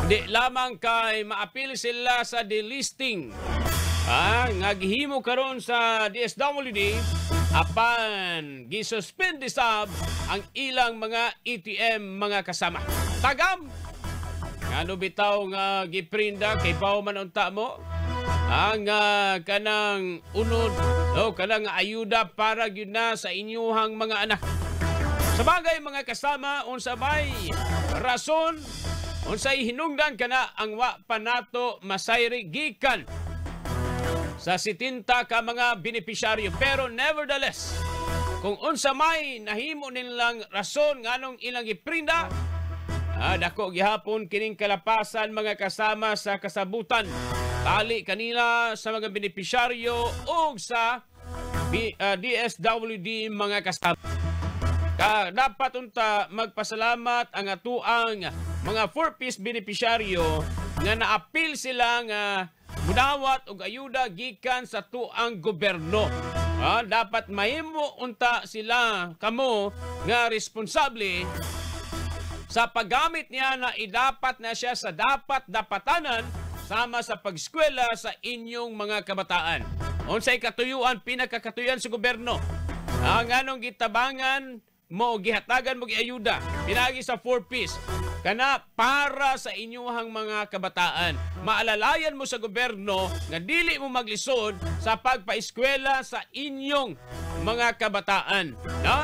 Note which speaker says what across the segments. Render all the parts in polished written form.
Speaker 1: Di lamang kay maapil sila sa delisting. Nga gihimo karon sa DSWD, apan gisuspend sab ang ilang mga ATM, mga kasama. Tagam! Ngano bitaw nga giprinda kay baw man unta mo ang kanang unod o kanang ayuda para gyud na sa inyuhang mga anak. Sa bagay, mga kasama, unsa may rason, unsay hinungdan kana ang wa pa nato masayri gikan sa 70 ka mga benepisyaryo? Pero nevertheless, kung unsa may nahimo nilang rason nganong ilang giprinda, dako gihapon kining kalapasan, mga kasama, sa kasabutan. Tali kanila sa mga benepisyaryo ug sa DSWD, mga kasama. Dapat unta magpasalamat ang atuang mga 4-piece benepisyaryo nga naapil sila nga mudawat og ayuda gikan sa tuang gobyerno. Dapat mahimo unta sila kamo nga responsable sa paggamit niya na idapat na siya sa dapat dapatanan, sama sa pagskwela sa inyong mga kabataan. Unsay katuyuan, pinakakatuyuan sa gobyerno? Ang anong gitabangan mo, gihatagan mo giayuda pinaagi sa 4 piece kana para sa inyuhang mga kabataan. Maalalayan mo sa gobyerno nga dili mo maglisod sa pagpaeskwela sa inyong mga kabataan. No?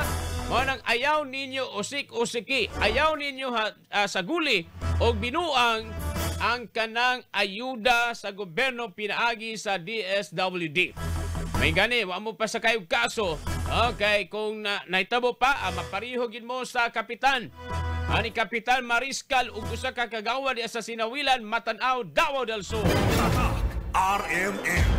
Speaker 1: Mao nang ayaw ninyo usik-usiki, ayaw ninyo saguli og binuang ang kanang ayuda sa gobyerno pinaagi sa DSWD. May gani, wa mo pa sa kayo kaso. Okay, kung nahitabo pa, mapariho gid mo sa kapitan. Ani Kapitan Mariscal ug usa ka kagawad sa Sinawilan, Matanaw, Davao del Sur.
Speaker 2: Tatak RMN.